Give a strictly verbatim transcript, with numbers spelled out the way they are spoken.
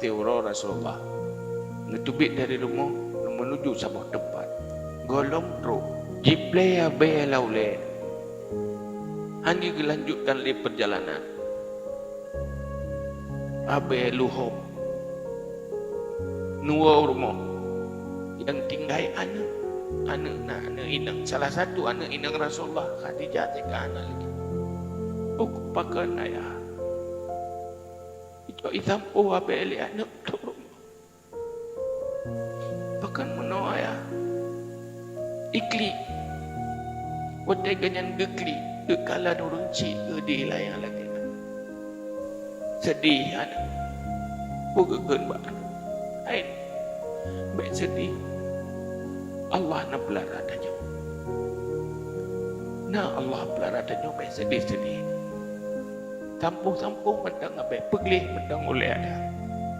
Siuroe Rasulullah neuteubiet dari rumoh menuju saboh teumpat. Gohlom trok, jipleh abée lam ulée. Hana geulanjutkan lé peurjalanan. Abée luhob. Neuwoe u rumoh. Nyang tinggai aneuk. Aneuk na, aneuk inong. Salah satu aneuk inong Rasulullah, Khadijah, tinggai aneuk lagi. "Pakon, Ayah?" Icok isampoe abée lé aneuk trok u rumoh. "Pakon meunoe, Ayah?" Iklik. Watée gobnyan geuklik, geukalon ureuëng chik geudeh layang lagée nyan. Seudeh aneuk. Peue geukheun bak aneuk? "Hai, bék seudeh. Allah na peulara tanyoe. Na Allah peulara tanyoe, bék seudeh-seudeh. Sampôh-sampôh mantong abée, peugleh mantong ulée Ayah."